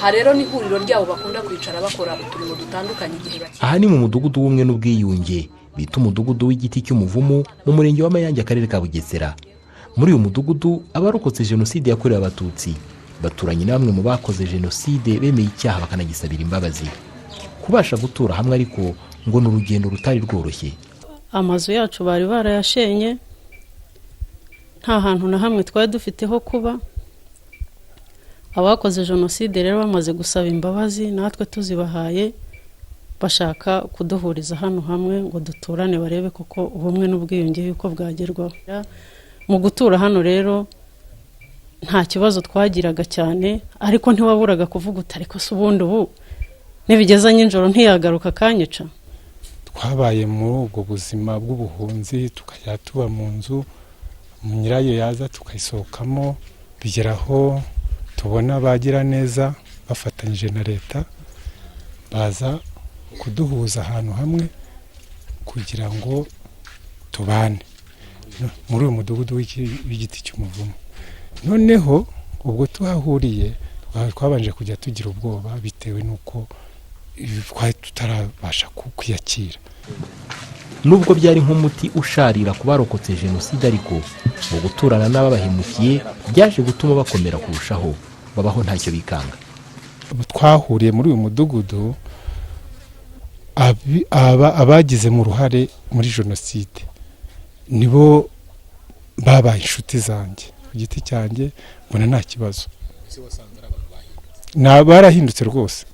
Aha rero ni ihuriro ryabo bakunda kwicara bakora uturimo dutandukanye igihe bakiri. Aha ni mu mudugudu w'ubumwe n'ubwiyunge bita umudugudu w'igiti cy'umuvumu, mu murenge wa Mayange, akarere ka Bugesera. Muri uyu mudugudu, abarokotse Jenoside yakorewe Abatutsi baturanye na bamwe mu bakoze Jenoside bemeye icyaha bakanagisabira imbabazi. Kubasha gutura hamwe ariko ngo ni urugendo rutari rworoshye. Amazu yacu bari barayashenye, nta hantu na hamwe twari dufite ho kuba. Abakoze Jenoside rero bamaze gusaba imbabazi, natwe tuzibahaye, bashaka kuduhuriza hano hamwe ngo duturane, barebe koko ubumwe n'ubwiyunge yuko bwagerwaho. Mu gutura hano rero nta kibazo twagiraga cyane, ariko ntiwaburaga kuvuga uti: "Ariko se ubundi ubu nibigeza nijoro ntiyagaruka akanyica?" Twabaye muri ubwo buzima bw'ubuhunzi, tukajya tuba mu nzu, nyirayo yaza tukayisohokamo, bigeraho tubona bagira neza bafatanyije na leta, baza kuduhuza ahantu hamwe kugira ngo tubane muri uyu mudugudu w'igiti cy'umuvumo. Noneho ubwo tuhahuriye, twabanje kujya tugira ubwoba bitewe n'uko twari tutarabasha kwiyakira. Nubwo byari nk'umuti usharira ku barokotse Jenoside, ariko mu guturana n'ababahemukiye byaje gutuma bakomera kurushaho, babaho ntacyo bikanga. Twahuriye muri uyu mudugudu, abagize mu ruhare muri Jenoside nibo babaye inshuti zanjye. Ku giti cyanjye mbona nta kibazo, barahindutse rwose.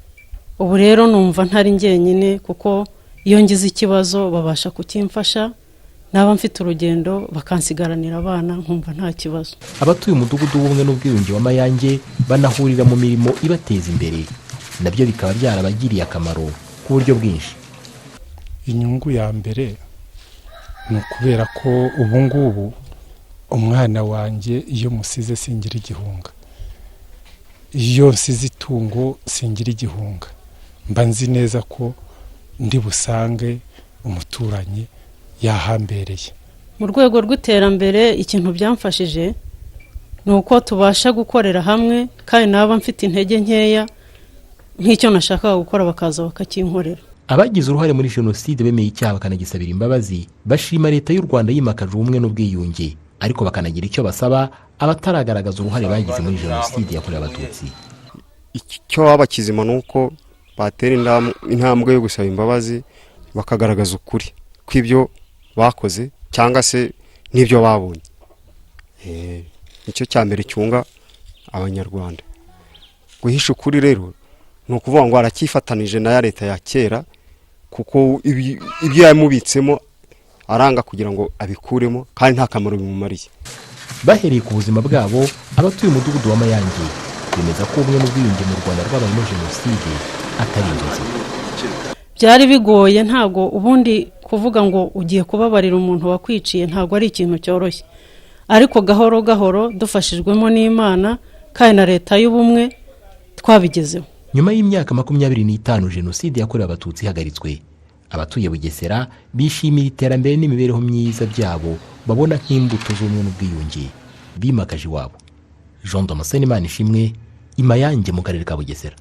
Ubu rero numva ntari njyenyine, kuko iyo ngize ikibazo babasha kukimfasha, naba mfite urugendo bakansigaranira abana, nkumva nta kibazo. Abatuye umudugudu w'ubumwe n'ubwiyunge wa Mayange banahurira mu mirimo ibateza imbere, nabyo bikaba byarabagiriye akamaro ku buryo bwinshi. Inyungu ya mbere ni ukubera ko ubu ngubu umwana wanjye iyo musize singira igihunga, iyo nsize itungo singira igihunga, mba nzi neza ko ndi busange umuturanyi yahambereye. Mu rwego rw'iterambere, ikintu byamfashije ni uko tubasha gukorera hamwe, kandi naba mfite intege nkeya nk'icyo nashakaga gukora bakaza bakakinkorera. Abagize uruhare muri Jenoside bemeye icyaha bakanagisabira imbabazi bashima Leta y'u Rwanda yimakaje ubumwe n'ubwiyunge, ariko bakanagira icyo basaba abataragaragaza uruhare bagize muri Jenoside yakorewe Abatutsi. Icyo waba kizima ni uko batera intambwe yo gusaba imbabazi, bakagaragaza ukuri kw'ibyo bakoze cyangwa se n'ibyo babonye. Nicyo cya mbere cyunga Abanyarwanda. Guhisha ukuri rero ni ukuvuga ngo aracyifatanije na ya leta ya kera, kuko ibyo yamubitsemo aranga kugira ngo abikuremo, kandi nta kamaro bimumariye. Bahereye ku buzima bwabo, abatuye umudugudu wa Mayange bemeza ko ubumwe n'ubwiyunge mu Rwanda rwabayemo Jenoside atari inzozi. Byari bigoye. Ntabwo ubundi kuvuga ngo ugiye kubabarira umuntu wakwiciye ntabwo ari ikintu cyoroshye, ariko gahoro gahoro dufashijwemo n'Imana kandi na leta y'ubumwe twabigezeho. Nyuma y'imyaka 25 Jenoside yakorewe Abatutsi ihagaritswe, abatuye Bugesera bishimira iterambere n'imibereho myiza byabo babona nk'imbuto z'ubumwe n'ubwiyunge bimakaje iwabo. Jean Damascene Imanishimwe, i Mayange mu karere ka Bugesera.